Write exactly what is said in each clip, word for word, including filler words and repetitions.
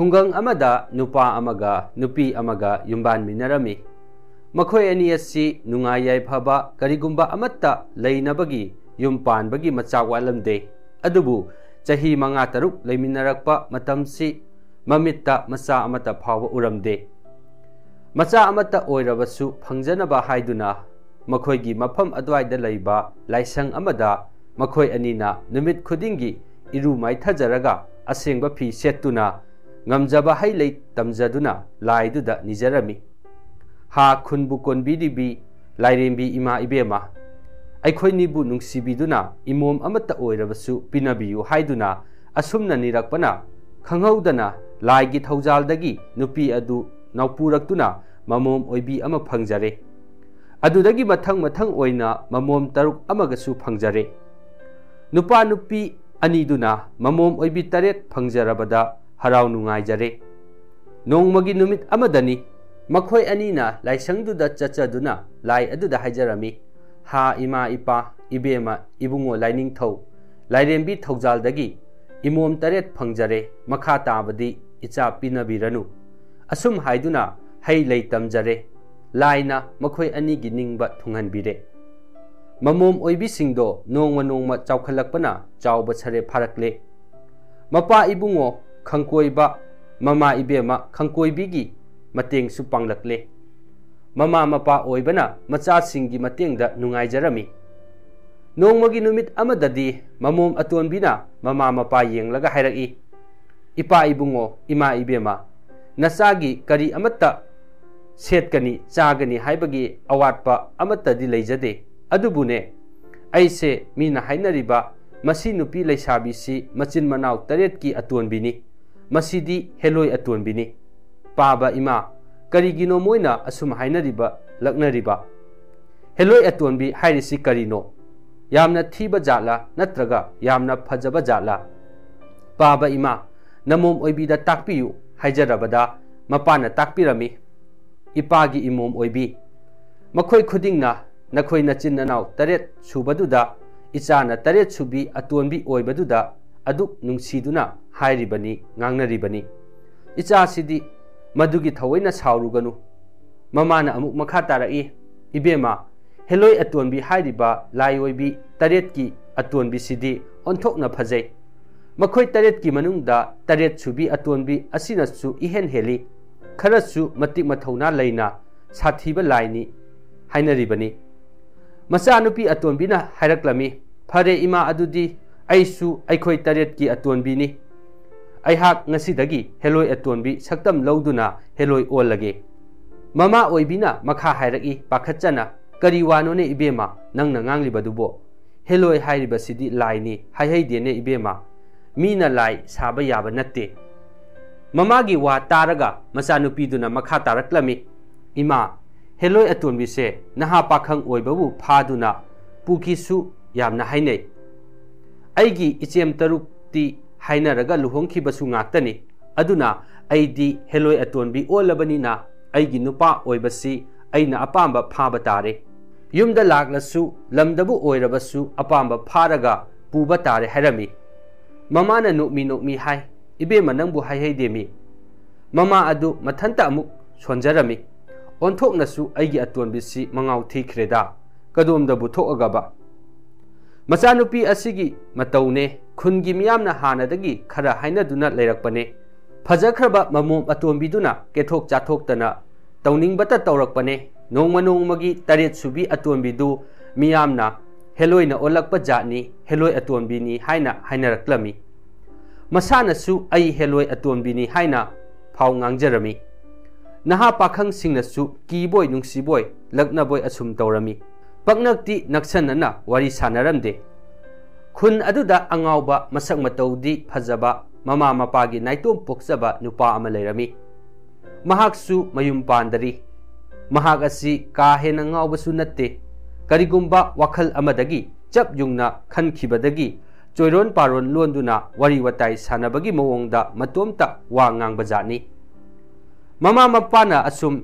ꯈꯨꯡꯒꯪ ꯑꯃꯗ ꯅꯨꯄꯥ ꯑꯃꯒ ꯅꯨꯄꯤ ꯑꯃꯒ ꯌꯨꯝꯕꯥꯟꯃꯤꯟꯅꯔꯝꯃꯤ꯫ ꯃꯈꯣꯏ ꯑꯅꯤ ꯑꯁꯤ ꯅꯨꯡꯉꯥꯏ ꯌꯥꯏꯐꯕ ꯀꯔꯤꯒꯨꯝꯕ ꯑꯃꯠꯇ ꯂꯩꯅꯕꯒꯤ ꯌꯨꯝ ꯄꯥꯟꯕꯒꯤ ꯃꯆꯥꯛ ꯋꯥꯠꯂꯝꯗꯦ꯫ ꯑꯗꯨꯕꯨ ꯆꯍꯤ ꯃꯉꯥ ꯇꯔꯨꯛ ꯂꯩꯃꯤꯟꯅꯔꯛꯄ ꯃꯇꯝꯁꯤ ꯃꯃꯤꯠꯇ ꯃꯆꯥ ꯑꯃꯠꯇ ꯐꯥꯎꯕ ꯎꯔꯝꯗꯦ꯫ ꯃꯆꯥ ꯑꯃꯠꯇ ꯑꯣꯏꯔꯕꯁꯨ ꯐꯪꯖꯅꯕ ꯍꯥꯏꯗꯨꯅ ꯃꯈꯣꯏꯒꯤ ꯃꯐꯝ ꯑꯗꯨꯋꯥꯏꯗ ꯂꯩꯕ ꯂꯥꯏꯁꯪ ꯑꯃꯗ ꯃꯈꯣꯏ ꯑꯅꯤꯅ ꯅꯨꯃꯤꯠ ꯈꯨꯗꯤꯡꯒꯤ ꯏꯔꯨ ꯃꯥꯏꯊꯖꯔꯒ ꯑꯁꯦꯡꯕ ꯐꯤ ꯁꯦꯠꯇꯨꯅ ꯉꯝꯖꯕ ꯍꯩ ꯂꯩ ꯇꯝꯖꯗꯨꯅ ꯂꯥꯏꯗꯨꯗ ꯅꯤꯖꯔꯝꯃꯤ꯫ ꯍꯥ ꯈꯨꯟꯕꯨ ꯀꯣꯟꯕꯤꯔꯤꯕꯤ ꯂꯥꯏꯔꯦꯝꯕꯤ ꯏꯃꯥ ꯏꯕꯦꯝꯃ, ꯑꯩꯈꯣꯏꯅꯤꯕꯨ ꯅꯨꯡꯁꯤꯕꯤꯗꯨꯅ ꯏꯃꯣꯝ ꯑꯃꯠꯇ ꯑꯣꯏꯔꯕꯁꯨ ꯄꯤꯅꯕꯤꯌꯨ ꯍꯥꯏꯗꯨꯅ ꯑꯁꯨꯝꯅ ꯅꯤꯔꯛꯄꯅ ꯈꯪꯍꯧꯗꯅ ꯂꯥꯏꯒꯤ ꯊꯧꯖꯥꯜꯗꯒꯤ ꯅꯨꯄꯤ ꯑꯗꯨ ꯅꯥꯎꯄꯨꯔꯛꯇꯨꯅ ꯃꯃꯣꯝ ꯑꯣꯏꯕꯤ ꯑꯃ ꯐꯪꯖꯔꯦ꯫ ꯑꯗꯨꯗꯒꯤ ꯃꯊꯪ ꯃꯊꯪ ꯑꯣꯏꯅ ꯃꯃꯣꯝ ꯇꯔꯨꯛ ꯑꯃꯒꯁꯨ ꯐꯪꯖꯔꯦ꯫ ꯅꯨꯄꯥ ꯅꯨꯄꯤ ꯑꯅꯤꯗꯨꯅ ꯃꯃꯣꯝ ꯑꯣꯏꯕꯤ ꯇꯔꯦꯠ ꯐꯪꯖꯔꯕꯗ ꯍꯔꯥꯎ ꯅꯨꯡꯉꯥꯏꯖꯔꯦ꯫ ꯅꯣꯡꯃꯒꯤ ꯅꯨꯃꯤꯠ ꯑꯃꯗꯅꯤ꯫ ꯃꯈꯣꯏ ꯑꯅꯤꯅ ꯂꯥꯏꯁꯪꯗꯨꯗ ꯆꯠꯆꯗꯨꯅ ꯂꯥꯏ ꯑꯗꯨꯗ ꯍꯥꯏꯖꯔꯝꯃꯤ, "ꯍꯥ ꯏꯃꯥ ꯏꯄꯥ, ꯏꯕꯦꯝꯃ ꯏꯕꯨꯡꯉꯣ ꯂꯥꯏꯅꯤꯡꯊꯧ, ꯂꯥꯏꯔꯦꯝꯕꯤ ꯊꯧꯖꯥꯜꯗꯒꯤ ꯏꯃꯣꯝ ꯇꯔꯦꯠ ꯐꯪꯖꯔꯦ, ꯃꯈꯥ ꯇꯥꯕꯗꯤ ꯏꯆꯥ ꯄꯤꯅꯕꯤꯔꯅꯨ"꯫ ꯑꯁꯨꯝ ꯍꯥꯏꯗꯨꯅ ꯍꯩ ꯂꯩ ꯇꯝꯖꯔꯦ꯫ ꯂꯥꯏꯅ ꯃꯈꯣꯏ ꯑꯅꯤꯒꯤ ꯅꯤꯡꯕ ꯊꯨꯡꯍꯟꯕꯤꯔꯦ꯫ ꯃꯃꯣꯝ ꯑꯣꯏꯕꯤꯁꯤꯡꯗꯣ ꯅꯣꯡꯃ ꯅꯣꯡꯃ ꯆꯥꯎꯈꯠꯂꯛꯄꯅ ꯆꯥꯎꯕ ꯁꯔꯦ ꯐꯥꯔꯛꯂꯦ꯫ ꯃꯄꯥ ꯏꯕꯨꯡꯉꯣ ꯈꯪꯀꯣꯏꯕ, ꯃꯃꯥ ꯏꯕꯦꯝꯃ ꯈꯪꯀꯣꯏꯕꯤꯒꯤ ꯃꯇꯦꯡꯁꯨ ꯄꯥꯡꯂꯛꯂꯦ꯫ ꯃꯃꯥ ꯃꯄꯥ ꯑꯣꯏꯕꯅ ꯃꯆꯥꯁꯤꯡꯒꯤ ꯃꯇꯦꯡꯗ ꯅꯨꯡꯉꯥꯏꯖꯔꯝꯃꯤ꯫ ꯅꯣꯡꯃꯒꯤ ꯅꯨꯃꯤꯠ ꯑꯃꯗꯗꯤ ꯃꯃꯣꯝ ꯑꯇꯣꯟꯕꯤꯅ ꯃꯃꯥ ꯃꯄꯥ ꯌꯦꯡꯂꯒ ꯍꯥꯏꯔꯛꯏ, "ꯏꯄꯥ ꯏꯕꯨꯡꯉꯣ, ꯏꯃꯥ ꯏꯕꯦꯝꯃ, ꯅꯆꯥꯒꯤ ꯀꯔꯤ ꯑꯃꯠꯇ ꯁꯦꯠꯀꯅꯤ, ꯆꯥꯒꯅꯤ ꯍꯥꯏꯕꯒꯤ ꯑꯋꯥꯠꯄ ꯑꯃꯠꯇꯗꯤ ꯂꯩꯖꯗꯦ꯫ ꯑꯗꯨꯕꯨꯅꯦ, ꯑꯩꯁꯦ ꯃꯤꯅ ꯍꯥꯏꯅꯔꯤꯕ ꯃꯁꯤ ꯅꯨꯄꯤ ꯂꯩꯁꯥꯕꯤꯁꯤ ꯃꯆꯤꯟ ꯃꯅꯥꯎ ꯇꯔꯦꯠꯀꯤ ꯑꯇꯣꯟꯕꯤꯅꯤ꯫ ꯃꯁꯤꯗꯤ ꯍꯦꯂꯣꯏ ꯑꯇꯣꯟꯕꯤꯅꯤ꯫ ꯄꯥꯕ ꯏꯃꯥ, ꯀꯔꯤꯒꯤꯅꯣ ꯃꯣꯏꯅ ꯑꯁꯨꯝ ꯍꯥꯏꯅꯔꯤꯕ, ꯂꯛꯅꯔꯤꯕ? ꯍꯦꯂꯣꯏ ꯑꯇꯣꯟꯕꯤ ꯍꯥꯏꯔꯤꯁꯤ ꯀꯔꯤꯅꯣ? ꯌꯥꯝꯅ ꯊꯤꯕ ꯖꯥꯠꯂꯥ ꯅꯠꯇ꯭ꯔꯒ ꯌꯥꯝꯅ ꯐꯖꯕ ꯖꯥꯠꯂꯥ?" "ꯄꯥꯕ ꯏꯃꯥ, ꯅꯃꯣꯝ ꯑꯣꯏꯕꯤꯗ ꯇꯥꯛꯄꯤꯌꯨ" ꯍꯥꯏꯖꯔꯕꯗ ꯃꯄꯥꯅ ꯇꯥꯛꯄꯤꯔꯝꯃꯤ, "ꯏꯄꯥꯒꯤ ꯏꯃꯣꯝ ꯑꯣꯏꯕꯤ, ꯃꯈꯣꯏ ꯈꯨꯗꯤꯡꯅ ꯅꯈꯣꯏ ꯅꯆꯤꯟ ꯅꯅꯥꯎ ꯇꯔꯦꯠ ꯁꯨꯕꯗꯨꯗ ꯏꯆꯥꯅ ꯇꯔꯦꯠ ꯁꯨꯕꯤ ꯑꯇꯣꯟꯕꯤ ꯑꯣꯏꯕꯗꯨꯗ ꯑꯗꯨꯛ ꯅꯨꯡꯁꯤꯗꯨꯅ ꯍꯥꯏꯔꯤꯕꯅꯤ, ꯉꯥꯡꯅꯔꯤꯕꯅꯤ꯫ "ꯏꯆꯥꯁꯤꯗꯤ ꯃꯗꯨꯒꯤ ꯊꯑꯣꯏꯅ ꯁꯥꯎꯔꯨꯒꯅꯨ꯫" ꯃꯃꯥꯅ ꯑꯃꯨꯛ ꯃꯈꯥ ꯇꯥꯔꯛꯏ, "ꯏꯕꯦꯝꯃ, ꯍꯦꯂꯣꯏ ꯑꯇꯣꯟꯕꯤ ꯍꯥꯏꯔꯤꯕ ꯂꯥꯏ ꯑꯣꯏꯕꯤ ꯇꯔꯦꯠꯀꯤ ꯑꯇꯣꯟꯕꯤꯁꯤꯗꯤ ꯑꯣꯟꯊꯣꯛꯅ ꯐꯖꯩ꯫ ꯃꯈꯣꯏ ꯇꯔꯦꯠꯀꯤ ꯃꯅꯨꯡꯗ ꯇꯔꯦꯠ ꯁꯨꯕꯤ ꯑꯇꯣꯟꯕꯤ ꯑꯁꯤꯅꯁꯨ ꯏꯍꯦꯟ ꯍꯦꯜꯂꯤ꯫ ꯈꯔꯁꯨ ꯃꯇꯤꯛ ꯃꯊꯧꯅꯥ ꯂꯩꯅ ꯁꯥꯊꯤꯕ ꯂꯥꯏꯅꯤ" ꯍꯥꯏꯅꯔꯤꯕꯅꯤ꯫ ꯃꯆꯥꯅꯨꯄꯤ ꯑꯇꯣꯟꯕꯤꯅ ꯍꯥꯏꯔꯛꯂꯝꯃꯤ, "ꯐꯔꯦ ꯏꯃꯥ, ꯑꯗꯨꯗꯤ ꯑꯩꯁꯨ ꯑꯩꯈꯣꯏ ꯇꯔꯦꯠꯀꯤ ꯑꯇꯣꯟꯕꯤꯅꯤ꯫ ꯑꯩꯍꯥꯛ ꯉꯁꯤꯗꯒꯤ ꯍꯦꯂꯣꯏ ꯑꯇꯣꯟꯕꯤ ꯁꯛꯇꯝ ꯂꯧꯗꯨꯅ ꯍꯦꯂꯣꯏ ꯑꯣꯜꯂꯒꯦ꯫" ꯃꯃꯥ ꯑꯣꯏꯕꯤꯅ ꯃꯈꯥ ꯍꯥꯏꯔꯛꯏ ꯄꯥꯈꯠꯆꯅ, "ꯀꯔꯤ ꯋꯥꯅꯣꯅꯦ ꯏꯕꯦꯝꯃ ꯅꯪꯅ ꯉꯥꯡꯂꯤꯕꯗꯨꯕꯣ? ꯍꯦꯂꯣꯏ ꯍꯥꯏꯔꯤꯕꯁꯤꯗꯤ ꯂꯥꯏꯅꯤ, ꯍꯥꯏꯍꯩꯗꯦꯅꯦ ꯏꯕꯦꯝꯃ꯫ ꯃꯤꯅ ꯂꯥꯏ ꯁꯥꯕ ꯌꯥꯕ ꯅꯠꯇꯦ꯫" ꯃꯃꯥꯒꯤ ꯋꯥ ꯇꯥꯔꯒ ꯃꯆꯥꯅꯨꯄꯤꯗꯨꯅ ꯃꯈꯥ ꯇꯥꯔꯛꯂꯝꯃꯤ, "ꯏꯃꯥ, ꯍꯦꯂꯣꯏ ꯑꯇꯣꯟꯕꯤꯁꯦ ꯅꯍꯥ ꯄꯥꯈꯪ ꯑꯣꯏꯕꯕꯨ ꯐꯥꯗꯨꯅ ꯄꯨꯈꯤꯁꯨ ꯌꯥꯝꯅ ꯍꯥꯏꯅꯩ꯫ ꯑꯩꯒꯤ ꯏꯆꯦꯝ ꯇꯔꯨꯛꯇꯤ ꯍꯥꯏꯅꯔꯒ ꯂꯨꯍꯣꯡꯈꯤꯕꯁꯨ ꯉꯥꯛꯇꯅꯤ꯫ ꯑꯗꯨꯅ ꯑꯩꯗꯤ ꯍꯦꯂꯣꯏ ꯑꯇꯣꯟꯕꯤ ꯑꯣꯜꯂꯕꯅꯤꯅ ꯑꯩꯒꯤ ꯅꯨꯄꯥ ꯑꯣꯏꯕꯁꯤ ꯑꯩꯅ ꯑꯄꯥꯝꯕ ꯐꯥꯕ ꯇꯥꯔꯦ꯫ ꯌꯨꯝꯗ ꯂꯥꯛꯂꯁꯨ ꯂꯝꯗꯕꯨ ꯑꯣꯏꯔꯕꯁꯨ ꯑꯄꯥꯝꯕ ꯐꯥꯔꯒ ꯄꯨꯕ ꯇꯥꯔꯦ" ꯍꯥꯏꯔꯝꯃꯤ꯫ ꯃꯃꯥꯅ ꯅꯣꯛꯃꯤ ꯅꯣꯛꯃꯤ ꯍꯥꯏ, "ꯏꯕꯦꯝꯃ ꯅꯪꯕꯨ ꯍꯥꯏꯍꯩꯗꯦꯃꯤ꯫" ꯃꯃꯥ ꯑꯗꯨ ꯃꯊꯟꯇ ꯑꯃꯨꯛ ꯁꯣꯟꯖꯔꯝꯃꯤ꯫ "ꯑꯣꯟꯊꯣꯛꯅꯁꯨ ꯑꯩꯒꯤ ꯑꯇꯣꯟꯕꯤꯁꯤ ꯃꯉꯥꯎ ꯊꯤꯈ꯭ꯔꯦꯗ꯫ ꯀꯗꯣꯝꯗꯕꯨ ꯊꯣꯛꯑꯒꯕ?" ꯃꯆꯥꯅꯨꯄꯤ ꯑꯁꯤꯒꯤ ꯃꯇꯧꯅꯦ꯫ ꯈꯨꯟꯒꯤ ꯃꯤꯌꯥꯝꯅ ꯍꯥꯟꯅꯗꯒꯤ ꯈꯔ ꯍꯥꯏꯅꯗꯨꯅ ꯂꯩꯔꯛꯄꯅꯦ꯫ ꯐꯖꯈ꯭ꯔꯕ ꯃꯃꯣꯝ ꯑꯇꯣꯟꯕꯤꯗꯨꯅ ꯀꯦꯊꯣꯛ ꯆꯥꯊꯣꯛꯇꯅ ꯇꯧꯅꯤꯡꯕꯇ ꯇꯧꯔꯛꯄꯅꯦ꯫ ꯅꯣꯡꯃ ꯅꯣꯡꯃꯒꯤ ꯇꯔꯦꯠ ꯁꯨꯕꯤ ꯑꯇꯣꯟꯕꯤꯗꯨ ꯃꯤꯌꯥꯝꯅ ꯍꯦꯂꯣꯏꯅ ꯑꯣꯜꯂꯛꯄ ꯖꯥꯠꯅꯤ, ꯍꯦꯂꯣꯏ ꯑꯇꯣꯟꯕꯤꯅꯤ ꯍꯥꯏꯅ ꯍꯥꯏꯅꯔꯛꯂꯝꯃꯤ꯫ ꯃꯁꯥꯅꯁꯨ "ꯑꯩ ꯍꯦꯂꯣꯏ ꯑꯇꯣꯟꯕꯤꯅꯤ" ꯍꯥꯏꯅ ꯐꯥꯎ ꯉꯥꯡꯖꯔꯝꯃꯤ꯫ ꯅꯍꯥ ꯄꯥꯈꯪꯁꯤꯡꯅꯁꯨ ꯀꯤꯕꯣꯏ ꯅꯨꯡꯁꯤꯕꯣꯏ, ꯂꯛꯅꯕꯣꯏ ꯑꯁꯨꯝ ꯇꯧꯔꯝꯃꯤ꯫ ꯄꯛꯅꯛꯇꯤ ꯅꯛꯁꯟꯅꯅ ꯋꯥꯔꯤ ꯁꯥꯟꯅꯔꯝꯗꯦ꯫ ꯈꯨꯟ ꯑꯗꯨꯗ ꯑꯉꯥꯎꯕ, ꯃꯁꯛ ꯃꯇꯧꯗꯤ ꯐꯖꯕ, ꯃꯃꯥ ꯃꯄꯥꯒꯤ ꯅꯥꯏꯇꯣꯝ ꯄꯣꯛꯆꯕ ꯅꯨꯄꯥ ꯑꯃ ꯂꯩꯔꯝꯃꯤ꯫ ꯃꯍꯥꯛꯁꯨ ꯃꯌꯨꯝ ꯄꯥꯟꯗꯔꯤ꯫ ꯃꯍꯥꯛ ꯑꯁꯤ ꯀꯥ ꯍꯦꯟꯅ ꯉꯥꯎꯕꯁꯨ ꯅꯠꯇꯦ꯫ ꯀꯔꯤꯒꯨꯝꯕ ꯋꯥꯈꯜ ꯑꯃꯗꯒꯤ ꯆꯞ ꯌꯨꯡꯅ ꯈꯟꯈꯤꯕꯗꯒꯤ ꯆꯣꯏꯔꯣꯟ ꯄꯥꯔꯣꯟ ꯂꯣꯟꯗꯨꯅ ꯋꯥꯔꯤ ꯋꯥꯇꯥꯏ ꯁꯥꯟꯅꯕꯒꯤ ꯃꯑꯣꯡꯗ ꯃꯇꯣꯝꯇ ꯋꯥ ꯉꯥꯡꯕ ꯖꯥꯠꯅꯤ꯫ ꯃꯃꯥ ꯃꯄꯥꯅ ꯑꯁꯨꯝ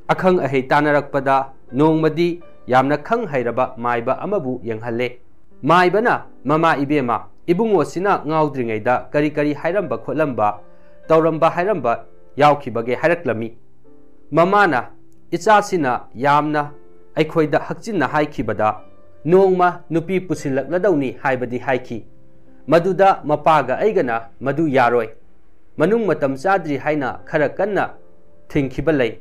ꯑꯈꯪ ꯑꯍꯩ ꯇꯥꯟꯅꯔꯛꯄꯗ ꯅꯣꯡꯃꯗꯤ ꯌꯥꯝꯅ ꯈꯪ ꯍꯩꯔꯕ ꯃꯥꯏꯕ ꯑꯃꯕꯨ ꯌꯦꯡꯍꯜꯂꯦ꯫ ꯃꯥꯏꯕꯅ, "ꯃꯃꯥ ꯏꯕꯦꯝꯃ, ꯏꯕꯨꯡꯉꯣꯁꯤꯅ ꯉꯥꯎꯗ꯭ꯔꯤꯉꯩꯗ ꯀꯔꯤ ꯀꯔꯤ ꯍꯥꯏꯔꯝꯕ ꯈꯣꯠꯂꯝꯕ ꯇꯧꯔꯝꯕ ꯍꯥꯏꯔꯝꯕ ꯌꯥꯎꯈꯤꯕꯒꯦ ꯍꯥꯏꯔꯛꯂꯝꯃꯤ꯫ ꯃꯃꯥꯅ, "ꯏꯆꯥꯁꯤꯅ ꯌꯥꯝꯅ ꯑꯩꯈꯣꯏꯗ ꯍꯛꯆꯤꯟꯅ ꯍꯥꯏꯈꯤꯕꯗ, ꯅꯣꯡꯃ ꯅꯨꯄꯤ ꯄꯨꯁꯤꯜꯂꯛꯂꯗꯧꯅꯤ ꯍꯥꯏꯕꯗꯤ ꯍꯥꯏꯈꯤ꯫ ꯃꯗꯨꯗ ꯃꯄꯥꯒ ꯑꯩꯒꯅ ꯃꯗꯨ ꯌꯥꯔꯣꯏ꯫ ꯃꯅꯨꯡ ꯃꯇꯝ ꯆꯥꯗ꯭ꯔꯤ ꯍꯥꯏꯅ ꯈꯔ ꯀꯟꯅ ꯊꯤꯡꯈꯤꯕ ꯂꯩ꯫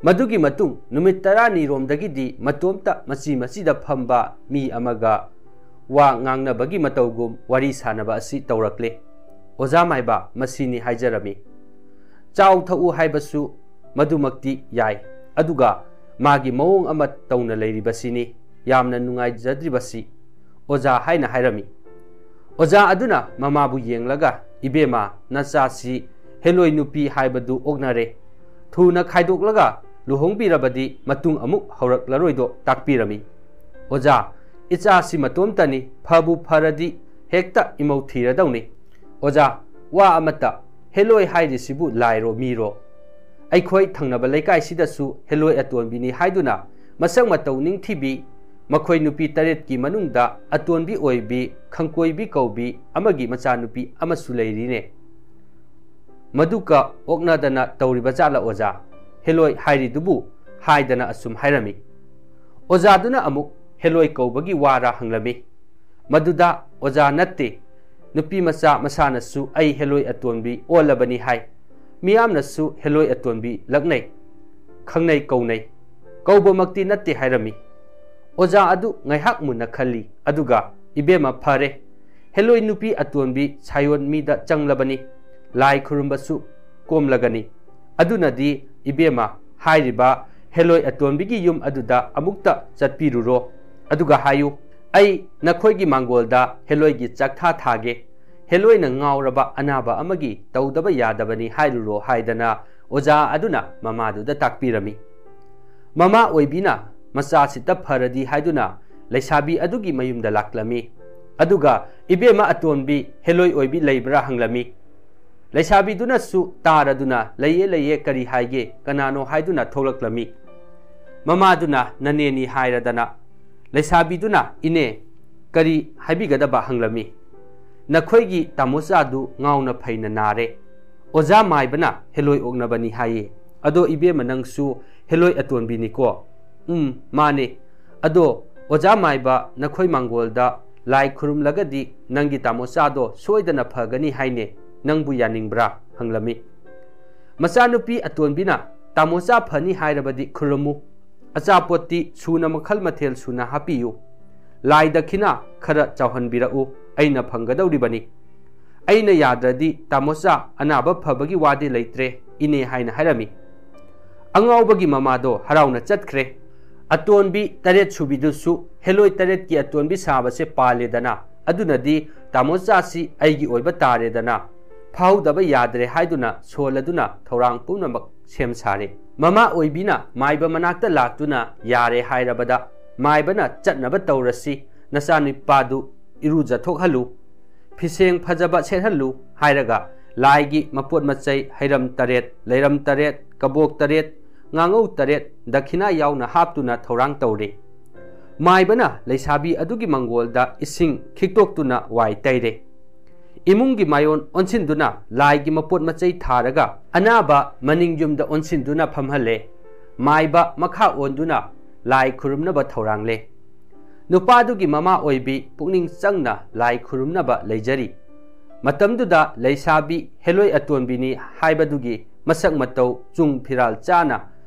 ꯃꯗꯨꯒꯤ ꯃꯇꯨꯡ ꯅꯨꯃꯤꯠ ꯇꯔꯥꯅꯤꯔꯣꯝꯗꯒꯤꯗꯤ ꯃꯇꯣꯝꯇ ꯃꯆꯤ ꯃꯆꯤꯗ ꯐꯝꯕ ꯃꯤ ꯑꯃꯒ ꯋꯥ ꯉꯥꯡꯅꯕꯒꯤ ꯃꯇꯧꯒꯨꯝ ꯋꯥꯔꯤ ꯁꯥꯟꯅꯕ ꯑꯁꯤ ꯇꯧꯔꯛꯂꯦ꯫ ꯑꯣꯖꯥ ꯃꯥꯏꯕ, ꯃꯁꯤꯅꯤ ꯍꯥꯏꯖꯔꯝꯃꯤ꯫ ꯆꯥꯎ ꯊꯛꯎ ꯍꯥꯏꯕꯁꯨ ꯃꯗꯨꯃꯛꯇꯤ ꯌꯥꯏ, ꯑꯗꯨꯒ ꯃꯥꯒꯤ ꯃꯑꯣꯡ ꯑꯃ ꯇꯧꯅ ꯂꯩꯔꯤꯕꯁꯤꯅꯤ ꯌꯥꯝꯅ ꯅꯨꯡꯉꯥꯏꯖꯗ꯭ꯔꯤꯕꯁꯤ, ꯑꯣꯖꯥ" ꯍꯥꯏꯅ ꯍꯥꯏꯔꯝꯃꯤ꯫ ꯑꯣꯖꯥ ꯑꯗꯨꯅ ꯃꯃꯥꯕꯨ ꯌꯦꯡꯂꯒ, "ꯏꯕꯦꯝꯃ, ꯅꯆꯥꯁꯤ ꯍꯦꯂꯣꯏ ꯅꯨꯄꯤ ꯍꯥꯏꯕꯗꯨ ꯑꯣꯛꯅꯔꯦ꯫ ꯊꯨꯅ ꯈꯥꯏꯗꯣꯛꯂꯒ ꯂꯨꯍꯣꯡꯕꯤꯔꯕꯗꯤ ꯃꯇꯨꯡ ꯑꯃꯨꯛ ꯍꯧꯔꯛꯂꯔꯣꯏꯗꯣ" ꯇꯥꯛꯄꯤꯔꯝꯃꯤ꯫ "ꯑꯣꯖꯥ, ꯏꯆꯥꯁꯤ ꯃꯇꯣꯝꯇꯅꯤ, ꯐꯕꯨ ꯐꯔꯗꯤ ꯍꯦꯛꯇ ꯏꯃꯧ ꯊꯤꯔꯗꯧꯅꯤ꯫ ꯑꯣꯖꯥ, ꯋꯥ ꯑꯃꯇ, ꯍꯦꯂꯣꯏ ꯍꯥꯏꯔꯤꯁꯤꯕꯨ ꯂꯥꯏꯔꯣ ꯃꯤꯔꯣ? ꯑꯩꯈꯣꯏ ꯊꯪꯅꯕ ꯂꯩꯀꯥꯏꯁꯤꯗꯁꯨ ꯍꯦꯂꯣꯏ ꯑꯇꯣꯟꯕꯤꯅꯤ ꯍꯥꯏꯗꯨꯅ ꯃꯁꯛ ꯃꯇꯧ ꯅꯤꯡꯊꯤꯕꯤ, ꯃꯈꯣꯏ ꯅꯨꯄꯤ ꯇꯔꯦꯠꯀꯤ ꯃꯅꯨꯡꯗ ꯑꯇꯣꯟꯕꯤ ꯑꯣꯏꯕꯤ, ꯈꯪꯀꯣꯏꯕꯤ ꯀꯧꯕꯤ ꯑꯃꯒꯤ ꯃꯆꯥꯅꯨꯄꯤ ꯑꯃꯁꯨ ꯂꯩꯔꯤꯅꯦ꯫ ꯃꯗꯨꯒ ꯑꯣꯛꯅꯗꯅ ꯇꯧꯔꯤꯕ ꯖꯥꯠꯂ ꯑꯣꯖꯥ? ꯍꯦꯂꯣꯏ ꯍꯥꯏꯔꯤꯗꯨꯕꯨ?" ꯍꯥꯏꯗꯅ ꯑꯁꯨꯝ ꯍꯥꯏꯔꯝꯃꯤ꯫ ꯑꯣꯖꯥꯗꯨꯅ ꯑꯃꯨꯛ ꯍꯦꯂꯣꯏ ꯀꯧꯕꯒꯤ ꯋꯥꯔ ꯍꯪꯂꯝꯃꯤ꯫ ꯃꯗꯨꯗ ꯑꯣꯖꯥ ꯅꯠꯇꯦ, ꯅꯨꯄꯤ ꯃꯆꯥ ꯃꯁꯥꯅꯁꯨ "ꯑꯩ ꯍꯦꯂꯣꯏ ꯑꯇꯣꯟꯕꯤ ꯑꯣꯜꯂꯕꯅꯤ" ꯍꯥꯏ꯫ ꯃꯤꯌꯥꯝꯅꯁꯨ ꯍꯦꯂꯣꯏ ꯑꯇꯣꯟꯕꯤ ꯂꯛꯅꯩ, ꯈꯪꯅꯩ ꯀꯧꯅꯩ꯫ "ꯀꯧꯕꯃꯛꯇꯤ ꯅꯠꯇꯦ" ꯍꯥꯏꯔꯝꯃꯤ꯫ ꯑꯣꯖꯥ ꯑꯗꯨ ꯉꯥꯏꯍꯥꯛ ꯃꯨꯟꯅ ꯈꯜꯂꯤ, ꯑꯗꯨꯒ, "ꯏꯕꯦꯝꯃ, ꯐꯔꯦ, ꯍꯦꯂꯣꯏ ꯅꯨꯄꯤ ꯑꯇꯣꯟꯕꯤ ꯁꯥꯌꯣꯟ ꯃꯤꯗ ꯆꯪꯂꯕꯅꯤ, ꯂꯥꯏ ꯈꯨꯔꯨꯝꯕꯁꯨ ꯀꯣꯝꯂꯒꯅꯤ꯫ ꯑꯗꯨꯅꯗꯤ ꯏꯕꯦꯝꯃ, ꯍꯥꯏꯔꯤꯕ ꯍꯦꯂꯣꯏ ꯑꯇꯣꯟꯕꯤꯒꯤ ꯌꯨꯝ ꯑꯗꯨꯗ ꯑꯃꯨꯛꯇ ꯆꯠꯄꯤꯔꯨꯔꯣ꯫ ꯑꯗꯨꯒ ꯍꯥꯏꯌꯨ, 'ꯑꯩ ꯅꯈꯣꯏꯒꯤ ꯃꯥꯡꯒꯣꯜꯗ ꯍꯦꯂꯣꯏꯒꯤ ꯆꯥꯛꯊꯥ ꯊꯥꯒꯦ꯫ ꯍꯦꯂꯣꯏꯅ ꯉꯥꯎꯔꯕ ꯑꯅꯥꯕ ꯑꯃꯒꯤ ꯇꯧꯗꯕ ꯌꯥꯗꯕꯅꯤ ꯍꯥꯏꯔꯨꯔꯣ' ꯍꯥꯏꯗꯅ ꯑꯣꯖꯥ ꯑꯗꯨꯅ ꯃꯃꯥꯗꯨꯗ ꯇꯥꯛꯄꯤꯔꯝꯃꯤ꯫ ꯃꯃꯥ ꯑꯣꯏꯕꯤꯅ ꯃꯆꯥꯁꯤꯇ ꯐꯔꯗꯤ ꯍꯥꯏꯗꯨꯅ ꯂꯩꯁꯥꯕꯤ ꯑꯗꯨꯒꯤ ꯃꯌꯨꯝꯗ ꯂꯥꯛꯂꯝꯃꯤ꯫ ꯑꯗꯨꯒ "ꯏꯕꯦꯝꯃ ꯑꯇꯣꯟꯕꯤ, ꯍꯦꯂꯣꯏ ꯑꯣꯏꯕꯤ ꯂꯩꯕ꯭ꯔꯥ?" ꯍꯪꯂꯝꯃꯤ꯫ ꯂꯩꯁꯥꯕꯤꯗꯨꯅꯁꯨ ꯇꯥꯔꯗꯨꯅ "ꯂꯩꯌꯦ, ꯂꯩꯌꯦ, ꯀꯔꯤ ꯍꯥꯏꯒꯦ, ꯀꯅꯥꯅꯣ?" ꯍꯥꯏꯗꯨꯅ ꯊꯣꯛꯂꯛꯂꯝꯃꯤ꯫ ꯃꯃꯥꯗꯨꯅ "ꯅꯅꯦꯅꯤ" ꯍꯥꯏꯔꯗꯅ꯫ ꯂꯩꯁꯥꯕꯤꯗꯨꯅ "ꯏꯅꯦ, ꯀꯔꯤ ꯍꯥꯏꯕꯤꯒꯗꯕ?" ꯍꯪꯂꯝꯃꯤ꯫ "ꯅꯈꯣꯏꯒꯤ ꯇꯥꯃꯣꯆꯥꯗꯨ ꯉꯥꯎꯅ ꯐꯩꯅ ꯅꯥꯔꯦ꯫ "ꯑꯣꯖꯥ ꯃꯥꯏꯕꯅ ꯍꯦꯂꯣꯏ ꯑꯣꯛꯅꯕꯅꯤ ꯍꯥꯏꯌꯦ꯫ ꯑꯗꯣ ꯏꯕꯦꯝꯃ, ꯅꯪꯁꯨ ꯍꯦꯂꯣꯏ ꯑꯇꯣꯟꯕꯤꯅꯤꯀꯣ?" "ꯎꯝ, ꯃꯥꯅꯦ꯫ ꯑꯗꯣ ꯑꯣꯖꯥ ꯃꯥꯏꯕ, ꯅꯈꯣꯏ ꯃꯥꯡꯒꯣꯜꯗ ꯂꯥꯏ ꯈꯨꯔꯨꯝꯂꯒꯗꯤ ꯅꯪꯒꯤ ꯇꯥꯃꯣꯆꯥꯗꯣ ꯁꯣꯏꯗꯅ ꯐꯒꯅꯤ ꯍꯥꯏꯅꯦ꯫ ꯅꯪꯕꯨ ꯌꯥꯅꯤꯡꯕ꯭ꯔꯥ?" ꯍꯪꯂꯝꯃꯤ꯫ "ꯃꯆꯥꯅꯨꯄꯤ ꯑꯇꯣꯟꯕꯤꯅ ꯇꯥꯃꯣꯆꯥ ꯐꯅꯤ ꯍꯥꯏꯔꯕꯗꯤ ꯈꯨꯔꯨꯝꯃꯨ꯫ ꯑꯆꯥꯄꯣꯠꯇꯤ ꯁꯨꯅ ꯃꯈꯜ ꯃꯊꯦꯜ ꯁꯨꯅ ꯍꯥꯞꯄꯤꯌꯨ꯫ ꯂꯥꯏ ꯗꯈꯤꯅꯥ ꯈꯔ ꯆꯥꯎꯍꯟꯕꯤꯔꯛꯎ, ꯑꯩꯅ ꯐꯪꯒꯗꯧꯔꯤꯕꯅꯤ꯫ ꯑꯩꯅ ꯌꯥꯗ꯭ꯔꯗꯤ ꯇꯥꯃꯣꯆꯥ ꯑꯅꯥꯕ ꯐꯕꯒꯤ ꯋꯥꯗꯤ ꯂꯩꯇ꯭ꯔꯦ, ꯏꯅꯦ" ꯍꯥꯏꯅ ꯍꯥꯏꯔꯝꯃꯤ꯫ ꯑꯉꯥꯎꯕꯒꯤ ꯃꯃꯥꯗꯣ ꯍꯔꯥꯎꯅ ꯆꯠꯈ꯭ꯔꯦ꯫ ꯑꯇꯣꯟꯕꯤ ꯇꯔꯦꯠ ꯁꯨꯕꯤꯗꯨꯁꯨ ꯍꯦꯂꯣꯏ ꯇꯔꯦꯠꯀꯤ ꯑꯇꯣꯟꯕꯤ ꯁꯥꯕꯁꯦ ꯄꯥꯜꯂꯦꯗꯅ, ꯑꯗꯨꯅꯗꯤ ꯇꯥꯃꯣꯆꯥꯁꯤ ꯑꯩꯒꯤ ꯑꯣꯏꯕ ꯇꯥꯔꯦꯗꯅ, ꯐꯥꯍꯧꯗꯕ ꯌꯥꯗ꯭ꯔꯦ ꯍꯥꯏꯗꯨꯅ ꯁꯣꯜꯂꯗꯨꯅ ꯊꯧꯔꯥꯡ ꯄꯨꯝꯅꯃꯛ ꯁꯦꯝ ꯁꯥꯔꯦ꯫ ꯃꯃꯥ ꯑꯣꯏꯕꯤꯅ ꯃꯥꯏꯕ ꯃꯅꯥꯛꯇ ꯂꯥꯛꯇꯨꯅ ꯌꯥꯔꯦ ꯍꯥꯏꯔꯕꯗ, ꯃꯥꯏꯕꯅ "ꯆꯠꯅꯕ ꯇꯧꯔꯁꯤ, ꯅꯆꯥꯅꯨꯄꯥꯗꯨ ꯏꯔꯨꯖꯊꯣꯛꯍꯜꯂꯨ, ꯐꯤꯁꯦꯡ ꯐꯖꯕ ꯁꯦꯠꯍꯜꯂꯨ" ꯍꯥꯏꯔꯒ, ꯂꯥꯏꯒꯤ ꯃꯄꯣꯠ ꯃꯆꯩ ꯍꯩꯔꯝ ꯇꯔꯦꯠ, ꯂꯩꯔꯝ ꯇꯔꯦꯠ, ꯀꯕꯣꯛ ꯇꯔꯦꯠ, ꯉꯥꯉꯧ ꯇꯔꯦꯠ ꯗꯈꯤꯅꯥ ꯌꯥꯎꯅ ꯍꯥꯞꯇꯨꯅ ꯊꯧꯔꯥꯡ ꯇꯧꯔꯦ꯫ ꯃꯥꯏꯕꯅ ꯂꯩꯁꯥꯕꯤ ꯑꯗꯨꯒꯤ ꯃꯪꯒꯣꯜꯗ ꯏꯁꯤꯡ ꯈꯤꯛꯇꯣꯛꯇꯨꯅ ꯋꯥꯏ ꯇꯩꯔꯦ꯫ ꯏꯃꯨꯡꯒꯤ ꯃꯥꯏꯑꯣꯟ ꯑꯣꯟꯁꯤꯟꯗꯨꯅ ꯂꯥꯏꯒꯤ ꯃꯄꯣꯠ ꯃꯆꯩ ꯊꯥꯔꯒ, ꯑꯅꯥꯕ ꯃꯅꯤꯡ ꯌꯨꯝꯗ ꯑꯣꯟꯁꯤꯟꯗꯨꯅ ꯐꯝꯍꯜꯂꯦ꯫ ꯃꯥꯏꯕ ꯃꯈꯥ ꯑꯣꯟꯗꯨꯅ ꯂꯥꯏ ꯈꯨꯔꯨꯝꯅꯕ ꯊꯧꯔꯥꯡꯂꯦ꯫ ꯅꯨꯄꯥꯗꯨꯒꯤ ꯃꯃꯥ ꯑꯣꯏꯕꯤ ꯄꯨꯛꯅꯤꯡ ꯆꯪꯅ ꯂꯥꯏ ꯈꯨꯔꯨꯝꯅꯕ ꯂꯩꯖꯔꯤ꯫ ꯃꯇꯝꯗꯨꯗ ꯂꯩꯁꯥꯕꯤ ꯍꯦꯂꯣꯏ ꯑꯇꯣꯟꯕꯤꯅꯤ ꯍꯥꯏꯕꯗꯨꯒꯤ ꯃꯁꯛ ꯃꯇꯧ, ꯆꯨꯡ ꯐꯤꯔꯥꯜ ꯆꯥꯅ,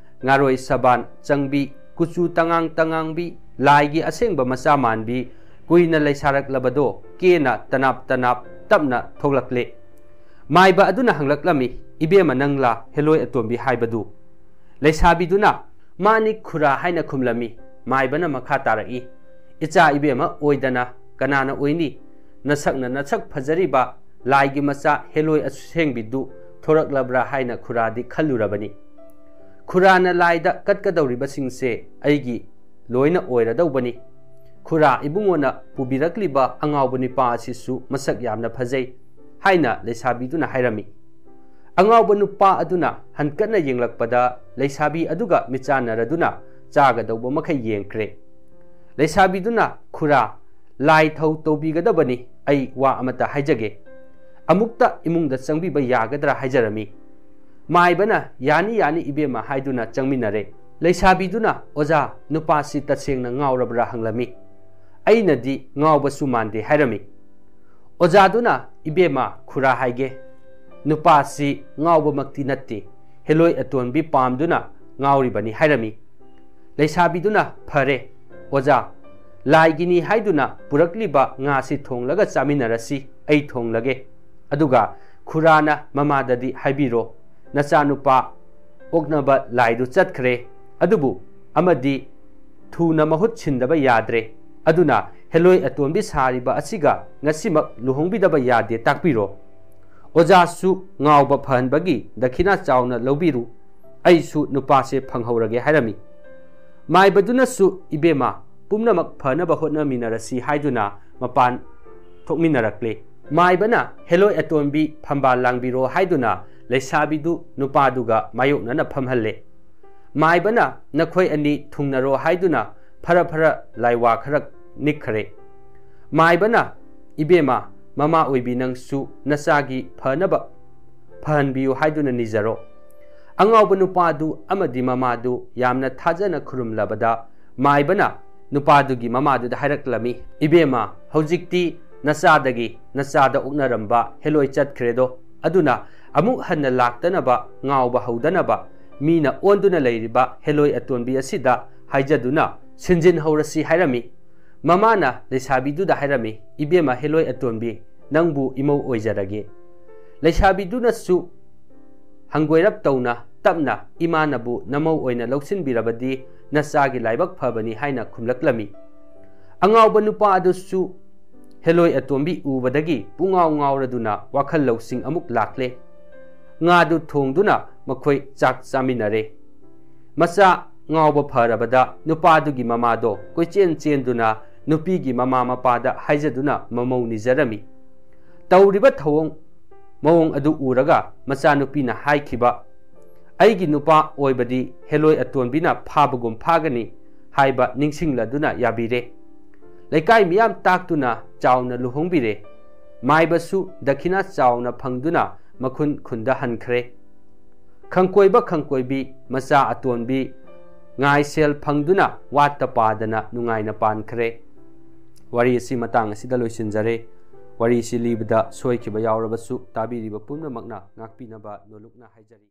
ꯉꯥꯔꯣꯏ ꯁꯕꯥꯟ ꯆꯪꯕꯤ, ꯀꯨꯆꯨ ꯇꯉꯥꯡ ꯇꯉꯥꯡꯕꯤ, ꯂꯥꯏꯒꯤ ꯑꯁꯦꯡꯕ ꯃꯆꯥ ꯃꯥꯟꯕꯤ, ꯀꯨꯏꯅ ꯂꯩꯁꯥꯔꯛꯂꯕꯗꯣ ꯀꯦꯅ ꯇꯅꯥꯞ ꯇꯅꯥꯞ ꯇꯞꯅ ꯊꯣꯛꯂꯛꯂꯦ꯫ ꯃꯥꯏꯕ ꯑꯗꯨꯅ ꯍꯪꯂꯛꯂꯝꯃꯤ, "ꯏꯕꯦꯝꯃ, ꯅꯪꯂꯥ ꯍꯦꯂꯣꯏ ꯑꯇꯣꯟꯕꯤ ꯍꯥꯏꯕꯗꯨ?" ꯂꯩꯁꯥꯕꯤꯗꯨꯅ, "ꯃꯥꯅꯤ ꯈꯨꯔꯥ" ꯍꯥꯏꯅ ꯈꯨꯝꯂꯝꯃꯤ꯫ ꯃꯥꯏꯕꯅ ꯃꯈꯥ ꯇꯥꯔꯛꯏ, "ꯏꯆꯥ ꯏꯕꯦꯝꯃ ꯑꯣꯏꯗꯅ ꯀꯅꯥꯅ ꯑꯣꯏꯅꯤ? ꯅꯁꯛꯅ ꯅꯁꯛ ꯐꯖꯔꯤꯕ ꯂꯥꯏꯒꯤ ꯃꯆꯥ ꯍꯦꯂꯣꯏ ꯑꯁꯦꯡꯕꯤꯗꯨ ꯊꯣꯔꯛꯂꯕ꯭ꯔꯥ ꯍꯥꯏꯅ ꯈꯨꯔꯥꯗꯤ ꯈꯜꯂꯨꯔꯕꯅꯤ꯫ ꯈꯨꯔꯥꯅ ꯂꯥꯏꯗ ꯀꯠꯀꯗꯧꯔꯤꯕꯁꯤꯡꯁꯦ ꯑꯩꯒꯤ ꯂꯣꯏꯅ ꯑꯣꯏꯔꯗꯧꯕꯅꯤ꯫ ꯈꯨꯔꯥ ꯏꯕꯨꯡꯉꯣꯅ ꯄꯨꯕꯤꯔꯛꯂꯤꯕ ꯑꯉꯥꯎꯕ ꯅꯨꯄꯥ ꯑꯁꯤꯁꯨ ꯃꯁꯛ ꯌꯥꯝꯅ ꯐꯖꯩ" ꯍꯥꯏꯅ ꯂꯩꯁꯥꯕꯤꯗꯨꯅ ꯍꯥꯏꯔꯝꯃꯤ꯫ ꯑꯉꯥꯎꯕ ꯅꯨꯄꯥ ꯑꯗꯨꯅ ꯍꯟꯀꯠꯅ ꯌꯦꯡꯂꯛꯄꯗ ꯂꯩꯁꯥꯕꯤ ꯑꯗꯨꯒ ꯃꯤꯆꯥꯟꯅꯔꯗꯨꯅ ꯆꯥꯒꯗꯧꯕ ꯃꯈꯩ ꯌꯦꯡꯈ꯭ꯔꯦ꯫ ꯂꯩꯁꯥꯕꯤꯗꯨꯅ, "ꯈꯨꯔꯥ, ꯂꯥꯏ ꯊꯧ ꯇꯧꯕꯤꯒꯗꯕꯅꯤ, ꯑꯩ ꯋꯥ ꯑꯃꯇ ꯍꯥꯏꯖꯒꯦ꯫ ꯑꯃꯨꯛꯇ ꯏꯃꯨꯡꯗ ꯆꯪꯕꯤꯕ ꯌꯥꯒꯗ꯭ꯔꯥ ꯍꯥꯏꯖꯔꯝꯃꯤ꯫ ꯃꯥꯏꯕꯅ "ꯌꯥꯅꯤ, ꯌꯥꯅꯤ ꯏꯕꯦꯝꯃ" ꯍꯥꯏꯗꯨꯅ ꯆꯪꯃꯤꯟꯅꯔꯦ꯫ ꯂꯩꯁꯥꯕꯤꯗꯨꯅ "ꯑꯣꯖꯥ, ꯅꯨꯄꯥꯁꯤ ꯇꯁꯦꯡꯅ ꯉꯥꯎꯔꯕ꯭ꯔꯥ?" ꯍꯪꯂꯝꯃꯤ꯫ ꯑꯩꯅꯗꯤ "ꯉꯥꯎꯕꯁꯨ ꯃꯥꯟꯗꯦ" ꯍꯥꯏꯔꯝꯃꯤ꯫ ꯑꯣꯖꯥꯗꯨꯅ "ꯏꯕꯦꯝꯃ, ꯈꯨꯔꯥ ꯍꯥꯏꯒꯦ, ꯅꯨꯄꯥꯁꯤ ꯉꯥꯎꯕꯃꯛꯇꯤ ꯅꯠꯇꯦ, ꯍꯦꯂꯣꯏ ꯑꯇꯣꯟꯕꯤ ꯄꯥꯝꯗꯨꯅ ꯉꯥꯎꯔꯤꯕꯅꯤ" ꯍꯥꯏꯔꯝꯃꯤ꯫ ꯂꯩꯁꯥꯕꯤꯗꯨꯅ "ꯐꯔꯦ ꯑꯣꯖꯥ, ꯂꯥꯏꯒꯤꯅꯤ ꯍꯥꯏꯗꯨꯅ ꯄꯨꯔꯛꯂꯤꯕ ꯉꯥꯁꯤ ꯊꯣꯡꯂꯒ ꯆꯥꯃꯤꯟꯅꯔꯁꯤ, ꯑꯩ ꯊꯣꯡꯂꯒꯦ꯫ ꯑꯗꯨꯒ ꯈꯨꯔꯥꯅ ꯃꯃꯥꯗꯗꯤ ꯍꯥꯏꯕꯤꯔꯣ, ꯅꯆꯥꯅꯨꯄꯥ ꯑꯣꯛꯅꯕ ꯂꯥꯏꯗꯨ ꯆꯠꯈ꯭ꯔꯦ, ꯑꯗꯨꯕꯨ ꯑꯃꯗꯤ ꯊꯨꯅ ꯃꯍꯨꯠ ꯁꯤꯟꯗꯕ ꯌꯥꯗ꯭ꯔꯦ, ꯑꯗꯨꯅ ꯍꯦꯂꯣꯏ ꯑꯇꯣꯟꯕꯤ ꯁꯥꯔꯤꯕ ꯑꯁꯤꯒ ꯉꯁꯤꯃꯛ ꯂꯨꯍꯣꯡꯕꯤꯗꯕ ꯌꯥꯗꯦ, ꯇꯥꯛꯄꯤꯔꯣ꯫ ꯑꯣꯖꯥꯁꯨ ꯉꯥꯎꯕ ꯐꯍꯟꯕꯒꯤ ꯗꯈꯤꯅꯥ ꯆꯥꯎꯅ ꯂꯧꯕꯤꯔꯨ, ꯑꯩꯁꯨ ꯅꯨꯄꯥꯁꯦ ꯐꯪꯍꯧꯔꯒꯦ" ꯍꯥꯏꯔꯝꯃꯤ꯫ ꯃꯥꯏꯕꯗꯨꯅꯁꯨ "ꯏꯕꯦꯝꯃ, ꯄꯨꯝꯅꯃꯛ ꯐꯅꯕ ꯍꯣꯠꯅꯃꯤꯟꯅꯔꯁꯤ" ꯍꯥꯏꯗꯨꯅ ꯃꯄꯥꯟ ꯊꯣꯛꯃꯤꯟꯅꯔꯛꯂꯦ꯫ ꯃꯥꯏꯕꯅ "ꯍꯦꯂꯣꯏ ꯑꯇꯣꯟꯕꯤ, ꯐꯝꯕꯥꯜ ꯂꯥꯡꯕꯤꯔꯣ" ꯍꯥꯏꯗꯨꯅ ꯂꯩꯁꯥꯕꯤꯗꯨ ꯅꯨꯄꯥꯗꯨꯒ ꯃꯥꯌꯣꯛꯅꯅ ꯐꯝꯍꯜꯂꯦ꯫ ꯃꯥꯏꯕꯅ "ꯅꯈꯣꯏ ꯑꯅꯤ ꯊꯨꯡꯅꯔꯣ" ꯍꯥꯏꯗꯨꯅ ꯐꯔ ꯐꯔ ꯂꯥꯏꯋꯥ ꯈꯔ ꯅꯤꯛꯈꯔꯦ꯫ ꯃꯥꯏꯕꯅ "ꯏꯕꯦꯝꯃ, ꯃꯃꯥ ꯑꯣꯏꯕꯤ ꯅꯪꯁꯨ ꯅꯆꯥꯒꯤ ꯐꯅꯕ ꯐꯍꯟꯕꯤꯌꯨ" ꯍꯥꯏꯗꯨꯅ ꯅꯤꯖꯔꯣ꯫ ꯑꯉꯥꯎꯕ ꯅꯨꯄꯥꯗꯨ ꯑꯃꯗꯤ ꯃꯃꯥꯗꯨ ꯌꯥꯝꯅ ꯊꯥꯖꯅ ꯈꯨꯔꯨꯝꯂꯕꯗ, ꯃꯥꯏꯕꯅ ꯅꯨꯄꯥꯗꯨꯒꯤ ꯃꯃꯥꯗꯨꯗ ꯍꯥꯏꯔꯛꯂꯝꯃꯤ, "ꯏꯕꯦꯝꯃ, ꯍꯧꯖꯤꯛꯇꯤ ꯅꯆꯥꯗꯒꯤ ꯅꯆꯥꯗ ꯑꯣꯛꯅꯔꯝꯕ ꯍꯦꯂꯣꯏ ꯆꯠꯈ꯭ꯔꯦꯗꯣ, ꯑꯗꯨꯅ ꯑꯃꯨꯛ ꯍꯟꯅ ꯂꯥꯛꯇꯅꯕ, ꯉꯥꯎꯕ ꯍꯧꯗꯅꯕ ꯃꯤꯅ ꯑꯣꯟꯗꯨꯅ ꯂꯩꯔꯤꯕ ꯍꯦꯂꯣꯏ ꯑꯇꯣꯟꯕꯤ ꯑꯁꯤꯗ ꯍꯥꯏꯖꯗꯨꯅ ꯁꯤꯟꯖꯤꯟꯍꯧꯔꯁꯤ" ꯍꯥꯏꯔꯝꯃꯤ꯫ ꯃꯃꯥꯅ ꯂꯩꯁꯥꯕꯤꯗꯨꯗ ꯍꯥꯏꯔꯝꯃꯤ, "ꯏꯕꯦꯝꯃ ꯍꯦꯂꯣꯏ ꯑꯇꯣꯟꯕꯤ, ꯅꯪꯕꯨ ꯏꯃꯧ ꯑꯣꯏꯖꯔꯒꯦ"꯫ ꯂꯩꯁꯥꯕꯤꯗꯨꯅꯁꯨ ꯍꯪꯒꯣꯏꯔꯞ ꯇꯧꯅ ꯇꯞꯅ, "ꯏꯃꯥꯅꯕꯨ ꯅꯃꯧ ꯑꯣꯏꯅ ꯂꯧꯁꯤꯟꯕꯤꯔꯕꯗꯤ ꯅꯆꯥꯒꯤ ꯂꯥꯏꯕꯛ ꯐꯕꯅꯤ" ꯍꯥꯏꯅ ꯈꯨꯝꯂꯛꯂꯝꯃꯤ꯫ ꯑꯉꯥꯎꯕ ꯅꯨꯄꯥ ꯑꯗꯨꯁꯨ ꯍꯦꯂꯣꯏ ꯑꯇꯣꯝꯕꯤ ꯎꯕꯗꯒꯤ ꯄꯨꯡꯉꯥꯎ ꯉꯥꯎꯔꯗꯨꯅ ꯋꯥꯈꯜ ꯂꯧꯁꯤꯡ ꯑꯃꯨꯛ ꯂꯥꯛꯂꯦ꯫ ꯉꯥꯗꯨ ꯊꯣꯡꯗꯨꯅ ꯃꯈꯣꯏ ꯆꯥꯛ ꯆꯥꯃꯤꯟꯅꯔꯦ꯫ ꯃꯆꯥ ꯉꯥꯎꯕ ꯐꯔꯕꯗ ꯅꯨꯄꯥꯗꯨꯒꯤ ꯃꯃꯥꯗꯣ ꯀꯣꯏꯆꯦꯟ ꯆꯦꯟꯗꯨꯅ ꯅꯨꯄꯤꯒꯤ ꯃꯃꯥ ꯃꯄꯥꯗ ꯍꯥꯏꯖꯗꯨꯅ ꯃꯃꯧ ꯅꯤꯖꯔꯝꯃꯤ꯫ ꯇꯧꯔꯤꯕ ꯊꯧꯑꯣꯡ ꯃꯑꯣꯡ ꯑꯗꯨ ꯎꯔꯒ ꯃꯆꯥꯅꯨꯄꯤꯅ ꯍꯥꯏꯈꯤꯕ, "ꯑꯩꯒꯤ ꯅꯨꯄꯥ ꯑꯣꯏꯕꯗꯤ ꯍꯦꯂꯣꯏ ꯑꯇꯣꯟꯕꯤꯅ ꯐꯥꯕꯒꯨꯝ ꯐꯥꯒꯅꯤ" ꯍꯥꯏꯕ ꯅꯤꯡꯁꯤꯡꯂꯗꯨꯅ ꯌꯥꯕꯤꯔꯦ꯫ ꯂꯩꯀꯥꯏ ꯃꯤꯌꯥꯝ ꯇꯥꯛꯇꯨꯅ ꯆꯥꯎꯅ ꯂꯨꯍꯣꯡꯕꯤꯔꯦ꯫ ꯃꯥꯏꯕꯁꯨ ꯗꯈꯤꯅꯥ ꯆꯥꯎꯅ ꯐꯪꯗꯨꯅ ꯃꯈꯨꯟ ꯈꯨꯟꯗ ꯍꯟꯈ꯭ꯔꯦ꯫ ꯈꯪꯀꯣꯏꯕ ꯈꯪꯀꯣꯏꯕꯤ, ꯃꯆꯥ ꯑꯇꯣꯟꯕꯤ, ꯉꯥꯏꯁꯦꯜ ꯐꯪꯗꯨꯅ ꯋꯥꯠꯇ ꯄꯥꯗꯅ ꯅꯨꯡꯉꯥꯏꯅ ꯄꯥꯟꯈ꯭ꯔꯦ꯫ ꯋꯥꯔꯤ ꯑꯁꯤ ꯃꯇꯥꯡ ꯑꯁꯤꯗ ꯂꯣꯏꯁꯤꯟꯖꯔꯦ꯫ ꯋꯥꯔꯤꯁꯤ ꯂꯤꯕꯗ ꯁꯣꯏꯈꯤꯕ ꯌꯥꯎꯔꯕꯁꯨ ꯇꯥꯕꯤꯔꯤꯕ ꯄꯨꯝꯅꯃꯛꯅ ꯉꯥꯛꯄꯤꯅꯕ ꯅꯣꯂꯨꯛꯅ ꯍꯥꯏꯖꯔꯤ꯫